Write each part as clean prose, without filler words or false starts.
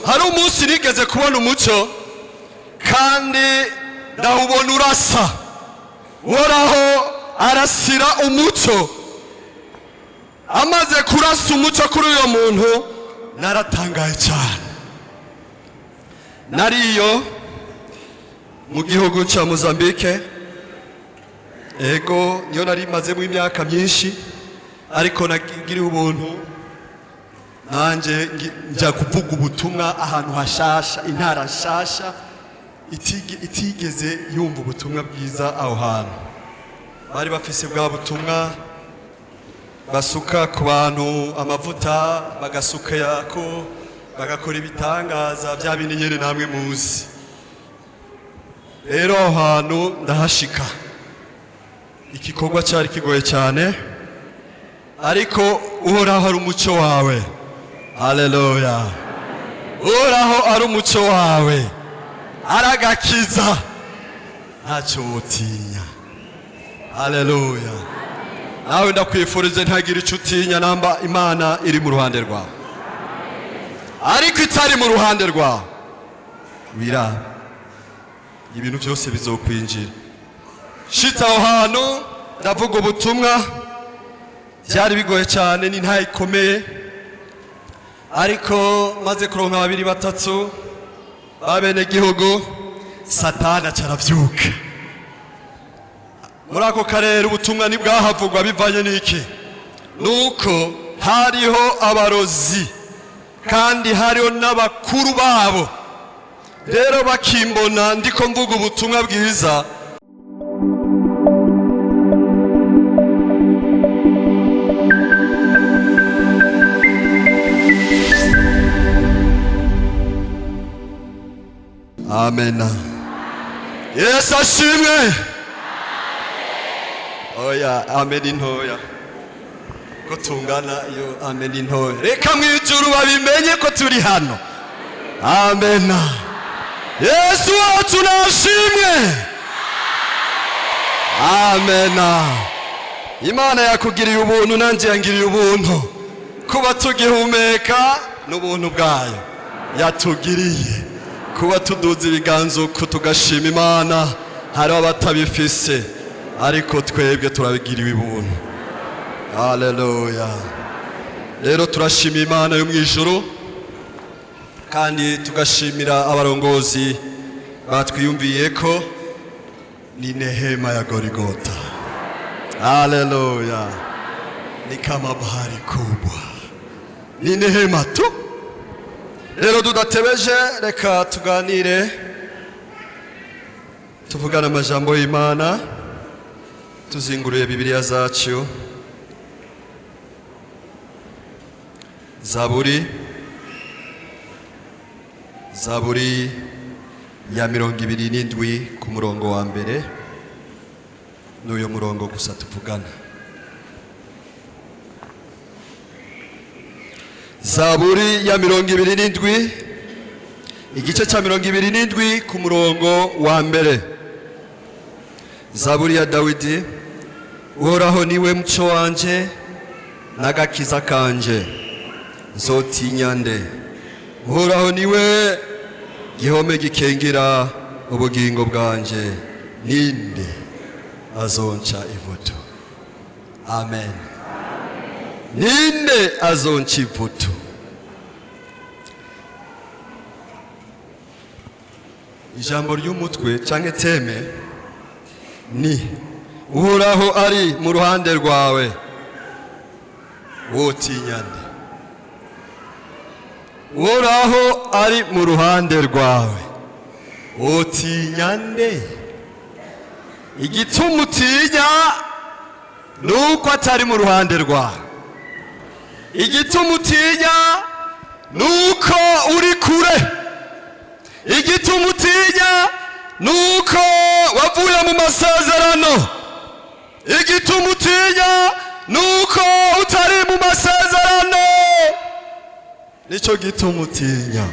Hari umunsi nigeze kubona umuco kandi ndawubona urasa. Uhoraho arasira umuco. Amaze kurasa umuco kuri uyo muntu, naratangaye cyane. Nariyo mu gihugu cya Mozambique, ego, niyo nari mazemo imyaka myinshi, ariko nagiriwe ubuntu nanjye njya kuvuga ubutumwa ahantu hashasha, intara nshasha itigeze yumva ubutumwa bwiza. Aho hantu bari bafise bwa butumwa basuka ku bantu amavuta, bagasuka ko bagakora ibitangaza, bya bindi nyene namwe muzi. Rero aho hantu ndahashika, igikorwa cyari kigoye cyane, ariko Uhoraho ari umuco wawe. Haleluya! Uhoraho ari umuco wawe, aragakiza, ntacyo wotinya. Haleluya! Nawe ndakwifurize ntagire icyo utinya namba Imana iri mu ruhande rwawe. Ariko itari mu ruhande rwawe, wiraba, ibintu byose bizokwinjira. Shitse aho hantu ndavuga ubutumwa, byari bigoye cyane, ni ntayo ikomeye, ariko maze kuronka babiri batatu b'abenegihugu, Satani acaravyuka muri ako karere. Ubutumwa ntibwahavugwa bivanye n'iki? Nuko hariho abarozi kandi hariho n'abakuru babo. Rero bakimbona ndiko mvuga ubutumwa bwiza. Amen. Yesu ashimwe. Oya, amen intoya ko tungana iyo amen intoya. Reka mu ijuru babimenye ko turi hano. Amen. Yesu wacu nashimwe. Amen. Imana yakugiriye ubuntu, nanjye yangiriye ubuntu. Kuba tugihumeka n'ubuntu bwayo yatugiriye, kuba tuduza ibiganza uku tugashima Imana. Hariho abatabifise, ariko twebwe turabigiriwe ubuntu. Haleluya! Rero turashima Imana yo mu ijuru kandi tugashimira abarongozi batwiyumviye ko ni nehema ya Gorigota. Haleluya! Ni kama bahari kubwa, ni nehema tu. Rero tudatebeje, reka tuganire, tuvugane amajambo y'Imana tuzinguruye Bibiliya zacu. Zaburi ya 27 ku murongo wa mbere, n'uyu murongo gusa tuvugana. Zaburi ya 27, igice cya 27 ku murongo wa mbere. Zaburi ya Dawidi. Uhoraho niwe muco wanje n'agakiza kanje, nzotinya nde? Uhoraho niwe gihome gikengera ubugingo bwanje, ninde azonca ivutu? Amen. Ninde azonca ivutu? Ijambo ry'umutwe canke thème ni Uhoraho ari mu ruhande rwawe, wotinya nde? Uhoraho ari mu ruhande rwawe, wotinya nde? Igituma utinya nuko atari mu ruhande rwawe. Igituma utinya nuko uri kure. Igituma utinya nuko wavuye mu masezerano. Igituma utinya nuko utari mu masezerano, nicyo gituma utinya.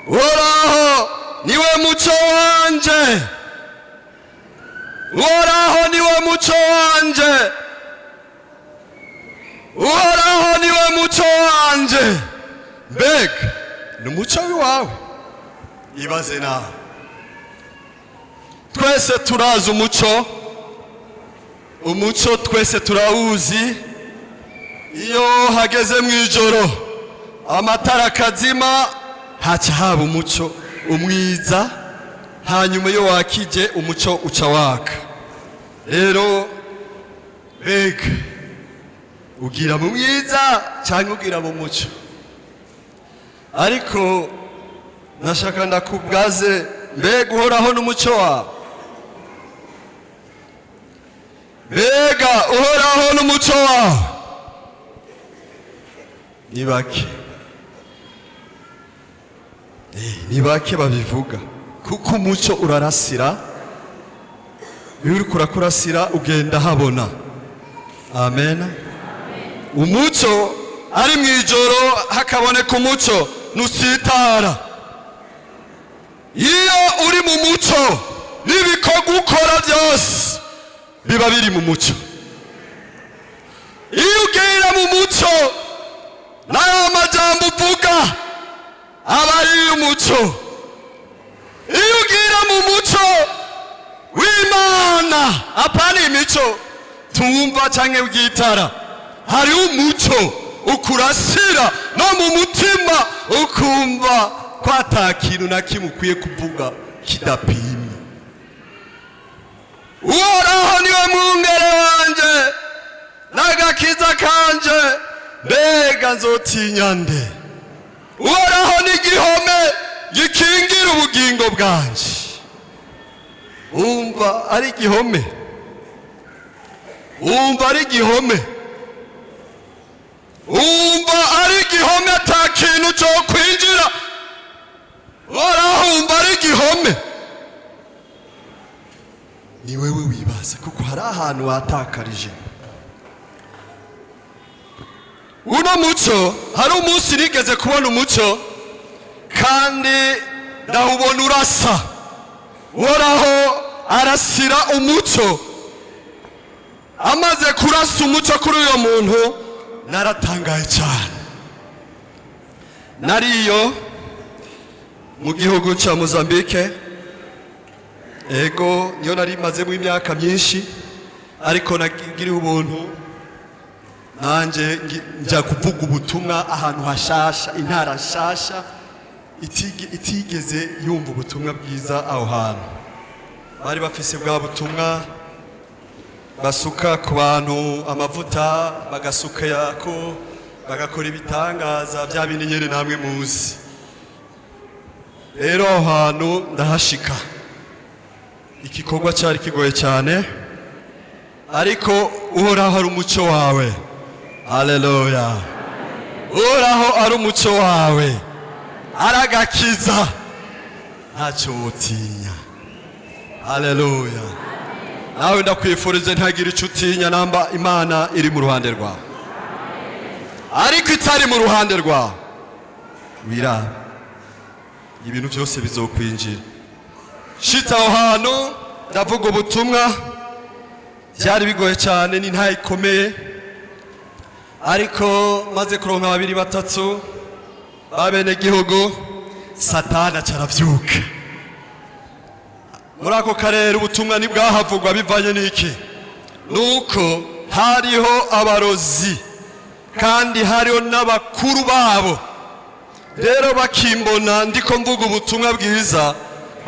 Uhoraho niwe muco wanje, Uhoraho niwe muco wanje, Uhoraho niwe muco wanje, mbega Ni umuco w'iwawe. Ibaze nawe, twese turazi umuco. Umuco twese turawuzi. Iyo hageze mu ijoro, amatara akazima, haca haba umuco umwiza. Hanyuma iyo wakije, umuco uca waka. Rero mbega ugira mu mwiza cyangwa ugira mu muco? Ariko nashaka ndakubwaze, mbega Uhoraho n'umuco wawe? Mbega Uhoraho n'umuco wawe? Ni bake. Ni bake babivuga, kuko umuco urarasira. Iyo uriko urakurasira, ugenda habona. Amen. Umuco ari mu ijoro, hakaboneka umuco, ntusitara. Iyo uri mu muco, n'ibikorwa ukora byose biba biri mu muco. Iyo ugenda mu muco, n'aya majambo uvuga aba ari umuco. Iyo ugira mu muco w'Imana, apana imico tumva canke bw'itara, hariho umuco ukurasira no mu mutima, ukumva ko ata kintu na kimwe ukwiye kuvuga kidapimye. Uhoraho niwe mwungere wanje n'agakiza kanje, mbega nzotinya nde? Uhoraho ni igihome gikingira ubugingo bwanje. Wumva ari igihome? Wumva ari igihome? Wumva ari igihome ata kintu cyo kwinjira? Uhoraho wumva ari igihome? Ni wewe wibaza, kuko hari ahantu watakarije uno muco. Hari umunsi nigeze kubona umuco, kandi ndawubona urasa. Uhoraho arasira umuco. Amaze kurasa umuco kuri uyo muntu, naratangaye cyane. Nariyo mu gihugu cya Mozambique. Ego, niyo nari mazemo imyaka myinshi, ariko nagiriwe ubuntu nanjye njya kuvuga ubutumwa ahantu hashasha, intara nshasha itigeze yumva ubutumwa bwiza. Aho hantu bari bafise bwa butumwa basuka ku bantu amavuta, bagasuka ko bagakora ibitangaza, bya bindi nyene namwe muzi. Rero aho hantu ndahashika, igikorwa cyari kigoye cyane, ariko Uhoraho ari umuco wawe. Haleluya! Uhoraho ari umuco wawe, aragakiza, ntacyo wotinya. Haleluya! Nawe ndakwifurize, ntagire icyo utinya namba Imana iri mu ruhande rwawe. Ariko itari mu ruhande rwawe, wiraba, ibintu byose bizokwinjira. Shitse aho hantu, ndavuga ubutumwa. Byari bigoye cyane, ni ntayo ikomeye, ariko maze kuronka babiri batatu b'abenegihugu, Satani aca aravyuka. Muri ako karere ubutumwa ntibwahavugwa. Bivanye n'iki? Nuko hariho abarozi, kandi hariho n'abakuru babo. Rero bakimbona ndiko mvuga ubutumwa bwiza,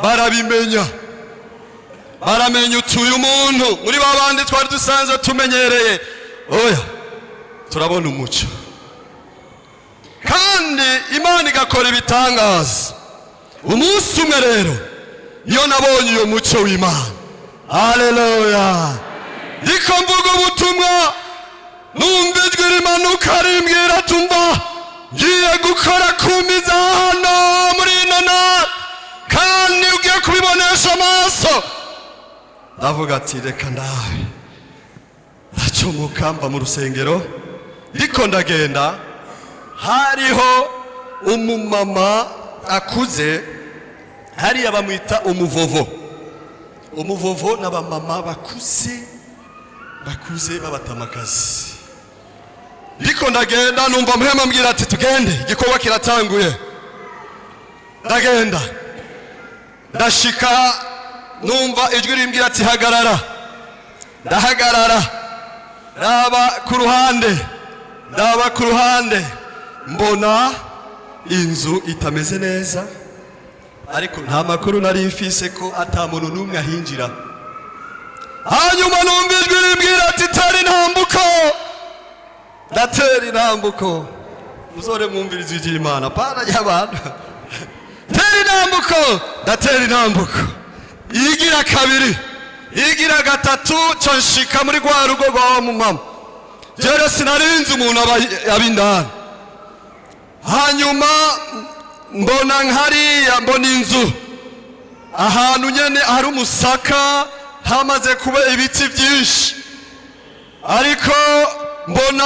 barabimenya, baramenya utuye umuntu muri ba bandi twari dusanzwe tumenyereye. Oya, turabona umuco, kandi Imana igakora ibitangaza. Umunsi umwe rero niyo nabonye uyu muco w'Imana. Haleluya! Ndiko mvuga ubutumwa, numva ijwi rimanuka rimbwira, tumva ngiye gukora kumiza hano muri ino ntara, kandi ugiye kubibonesha amaso. Ndavuga ati: "Reka ndawe." Ndacomoka mva mu rusengero. Ndiko ndagenda, hariho umumama akuze hariya, bamwita umuvovo. Umuvovo n'abamama bakuze, bakuze b'abatamakazi. Ndiko ndagenda, numva Mpwemu ambwira ati: "Tugende, igikorwa kiratanguye." Ndagenda, ndashika, numva ijwi rimbwira ati: "Hagarara." Ndahagarara, ndaba ku ruhande, ndaba ku ruhande, mbona inzu itameze neza, ariko nta makuru nari mfise ko ata muntu n'umwe ahinjira. Hanyuma numva ijwi rimbwira ati: "Tera intambuko." Ndatera intambuko. Muzore mwumviriza ijwi ry'Imana, pana ry'abantu. "Tera intambuko." Ndatera intambuko igira kabiri, igira gatatu, ca nshika muri rwa rugo rwa wa mumama. Jere sinarinzi umuntu aba indani. Hanyuma mbona nkariya, mbona inzu ahantu nyene hari umusaka, hamaze kuba ibiti byinshi, ariko mbona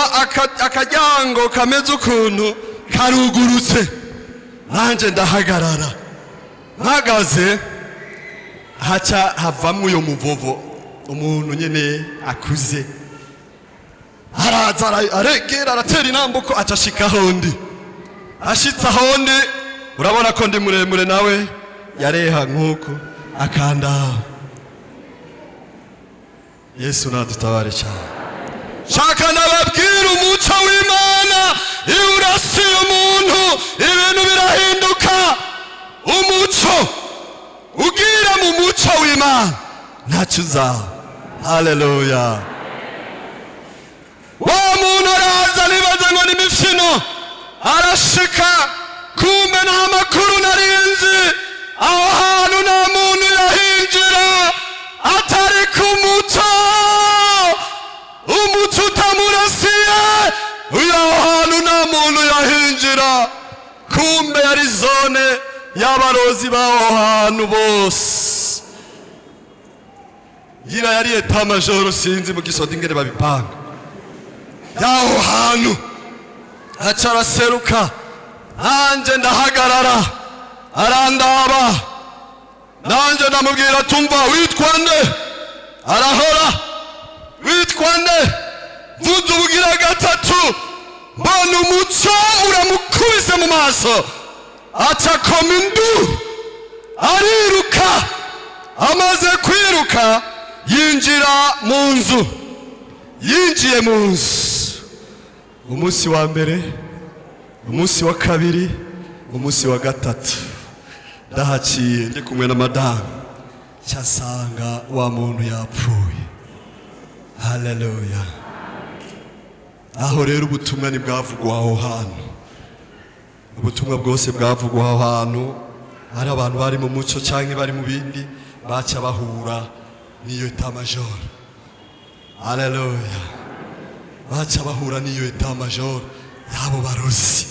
akaryango kameze ukuntu karugurutse. Nanjye ndahagarara. Mpagaze, haca havamwo uyo muvovo, umuntu nyene akuze, araza, aregera, aratera intambuko, aca ashika ahondi. Ashitse ahondi, urabona ko ndi muremure, nawe yareha nk'uko akanda. Yesu nadutabare cyane. Shaka nababwira, umuco w'Imana iyo urasiye umuntu, ibintu birahinduka. Umuco ugira mu muco w'Imana, ntacyo uzaba. Haleluya! Wa muntu araza, nibaza ngo ni imifino, arashika, kumbe nta makuru narinzi, aho hantu nta muntu yahinjira atari ku muco. Umuco utamurasiye uyu, aho hantu nta muntu yahinjira. Kumbe yari zone y'abarozi b'aho hantu bose. Ngira yari état-major, sinzi mu gisoda ingene babipanga y'aho hantu. Aca araseruka, nanjye ndahagarara, arandaba, nanjye ndamubwira: "Tumva, witwa nde?" Arahora. "Witwa nde?" Mvuze ubugira gatatu, mbona umuco uramukubise mu maso, aca akoma induru, ariruka. Amaze kwiruka, yinjira mu nzu. Yinjiye mu nzu, umunsi wa mbere, umunsi wa kabiri, umunsi wa gatatu, ndahaciye ndi kumwe na madamu, cyasanga wa muntu yapfuye. Haleluya! Aho rero ubutumwa ntibwavugwa aho hantu. Ubutumwa bwose bwavugwa aho hantu, hari abantu bari mu muco cyangwa bari mu bindi, baca bahura n'iyo état-major. Haleluya! Baca bahura n'iyo état-major y'abo barozi.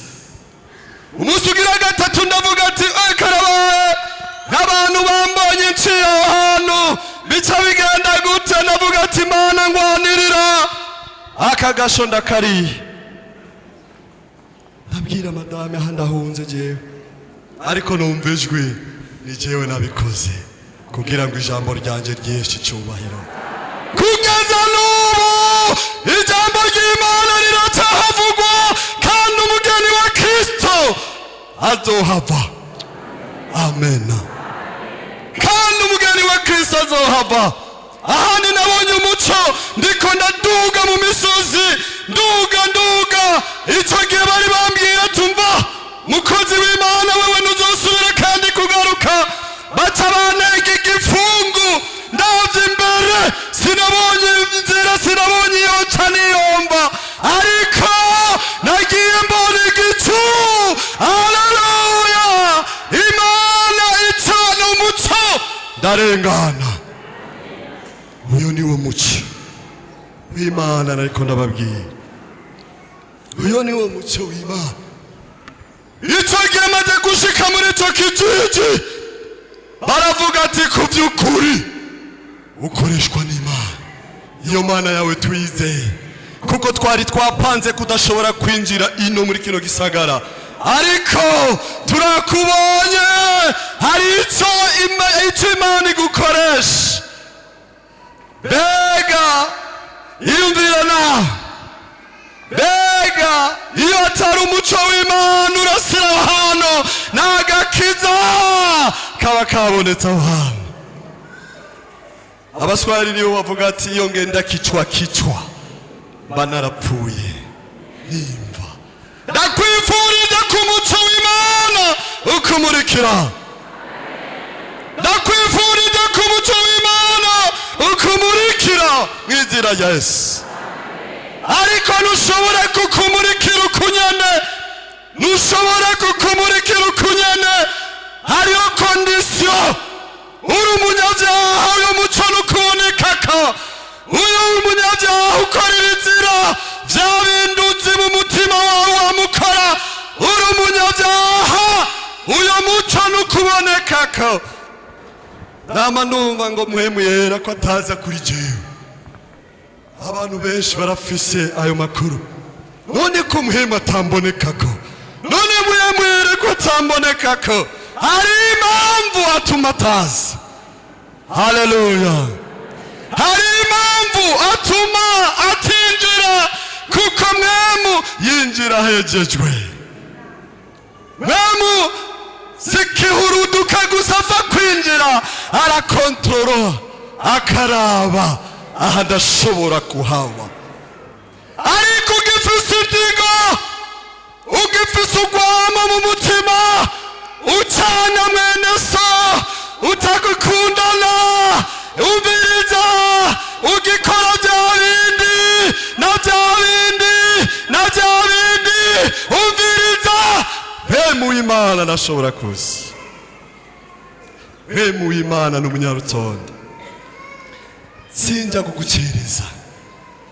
Umunsi ugira gatatu, ndavuga ati: "Karabaye, nk'abantu bambonye nciye aho hantu, bica bigenda gute?" Ndavuga ati: "Imana ngwanirira, aka gasho ndakariye." Ndabwira madame: "Aha ndahunze jewe, ariko numva ijwi, ni jewe nabikoze kugira ngo ijambo ryanjye ryinshi icyubahiro." Kugeza n'ubu ijambo ry'Imana riracyahavugwa, kandi umugeni wa Kristo azohava. Amena! Kandi umugeni wa Kristo azohava. Ahandi nabonye umuco, ndiko ndaduga mu misozi, nduga, nduga. Icyo gihe bari bambwiye: "Tumva, mukozi w'Imana, wewe ntuzosubira kandi kugaruka." Baca bantega igifungu. Ndavye imbere, sinabonye inzira, sinabonye iyo nca niyomba, ariko nagiye mbona igicu. Haleluya! Imana icana umuco, ndarengana. Uyu ni wo muco w'Imana nariko ndababwira. Uyu ni wo muco w'Imana. Icyo gihe maze gushika muri icyo kijiji, baravuga ati: "Ku by'ukuri ukoreshwa n'Imana, iyo Mana yawe twizeye, kuko twari twapanze kudashobora kwinjira ino muri kino gisagara, ariko turakubonye, hari icyo Imana igukoresha." Mbega iyumvira nawe, mbega iyo atari umuco w'Imana urasira hano, nta gakiza. Agakiza kaba kabonetse aho hantu. Abaswahili nibo bavuga ati: "Iyo ngenda kichwa kichwa mba narapfuye nimva." Ndakwifurije ku muco w'Imana ukumurikira. Ndakwifurije ku muco w'Imana ukumurikira mu izina rya Yesu. Ariko ntushobora kukumurikira ukunyene, ntushobora kukumurikira ukunyene. Hariho condition. Uri umunyabyaha, uyu muco ntukubonekako. Uyu umunyabyaha ukora ibizira, bya binduzi mu mutima wawe wamukora. Uri umunyabyaha, uyu muco ntukubonekako. Nama numva ngo Mpwemu Yera ko ataza kuri jewe. Abantu benshi barafise ayo makuru. None ko Mpwemu atambonekako? None Mpwemu Yera ko atambonekako? Hari impamvu atuma ataza. Haleluya! Hari impamvu atuma atinjira, kuko Mpwemu yinjira hejejwe. Mpwemu sikihuruduka gusa apfa kwinjira. Arakontorora, akaraba aha ndashobora kuhaba. Ariko ugifise inzigo, ugifise urwamo mu mutima, ucana mwene so, utagukundana, umviriza, ugikora bya bindi na bya bindi na bya bindi, umviriza, Mpwemu w'Imana ntashobora kuza. Mpwemu w'Imana ni umunyarutonde. Sinjya kugucereza.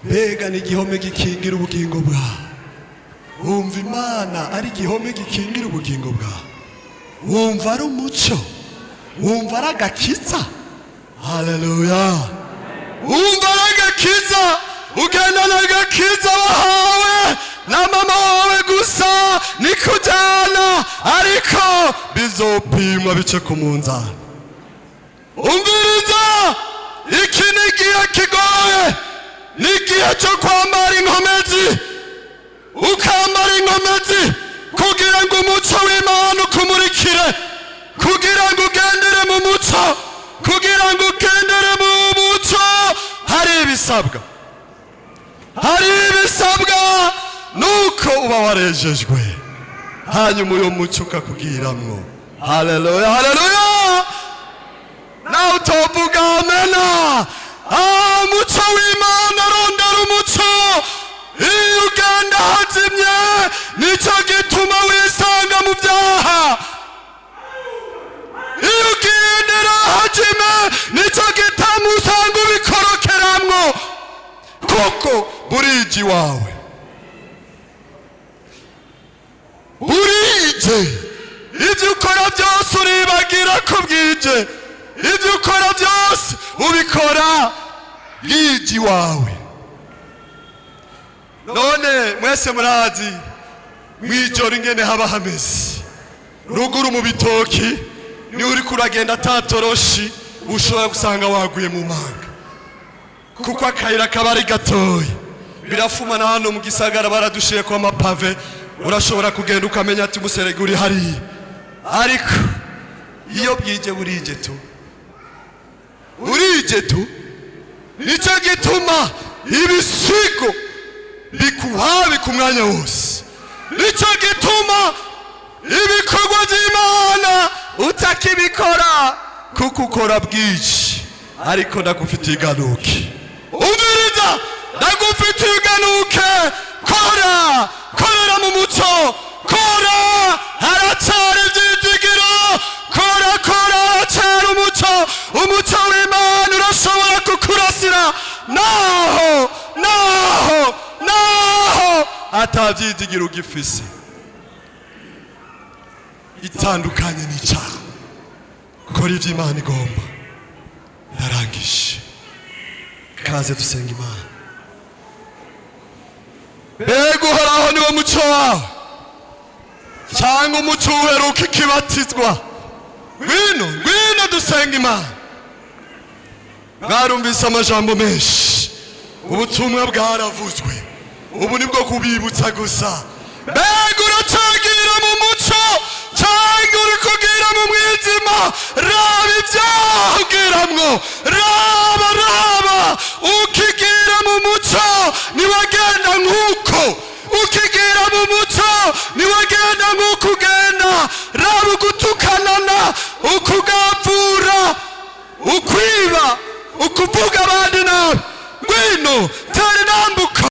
Mbega ni igihome gikingira ubugingo bwawe? Wumva Imana ari igihome gikingira ubugingo bwawe? Wumva ari umuco? Wumva ari agakiza? Haleluya! Wumva ari agakiza? Ugendana agakiza wahawe na mama wawe gusa, nikujyana, ariko bizopimwa bice ku munzani. Umviriza, iki ni igihe kigoye, ni igihe cyo kwambara inkomezi, ukambara inkomezi kugira ngo umuco w'Imana ukumurikire, kugira ngo ugendere mu muco. Kugira ngo ugendere mu muco hari ibisabwa, hari ibisabwa. Nuko uba warejejwe, hanyuma uyu muco ukakugiramwo. Haleluya, haleluya! Nawe utovuga amena. Umuco w'Imana, arondera umuco. Iyo ugenda hazimye, nicyo gituma wisanga mu byaha. Iyo ugendera hajime, nicyo gituma usanga ubikorokeramwo, kuko burije iwawe, burije. Ibyo ukora byose uribagira ko bwije. Ibyo ukora byose ubikora bwije iwawe. None mwese murazi mwijoro ingene haba hameze ruguru mu bitoki. Niba uriko uragenda atatoroshi, ushobora gusanga waguye mu manga, kuko akayira kaba ari gatoya. Birafuma na hano mu gisagara baradushiye ko amapave, urashobora kugenda ukamenya ati umuserege uri hariya. Ariko iyo bwije, burije tu, burije tu. Nicyo gituma ibisigo bikuhabi ku mwanya wose. Nicyo gituma ibikorwa by'Imana utakibikora, kuko ukora bwinshi. Ariko ndagufitiye iganuke. Umviriza, ndagufitiye iganuke. Kora, korera mu muco, kora, haracyari ibyizigiro. Kora, kora, haracyari umuco. Umuco w'Imana urashobora kukurasira naho, naho, naho atabyizigiro ugifise. Itandukanye n'icyaha, kora ibyo Imana igomba. Ndarangije. Kaze dusenga Imana. Mbega Uhoraho niwo muco wawe, cyangwa umuco uheruka ikibatizwa? Ngwino, ngwino dusenga Imana. Mwarumvise amajambo menshi, ubutumwa bwaravuzwe, ubu nibwo kubibutsa gusa. Mbega uracagira mu muco? Cyangwa uri kugira mu mwijima? Raba ibyaha ugiramwo, raba, raba. Ukigira mu muco niwagenda nk'uko, ukigira mu muco niwagenda nk'uko ugenda. Raba ugutukanana, ukugapfura, ukwiba, ukuvuga abandi nabi. Ngwino tera intambuko.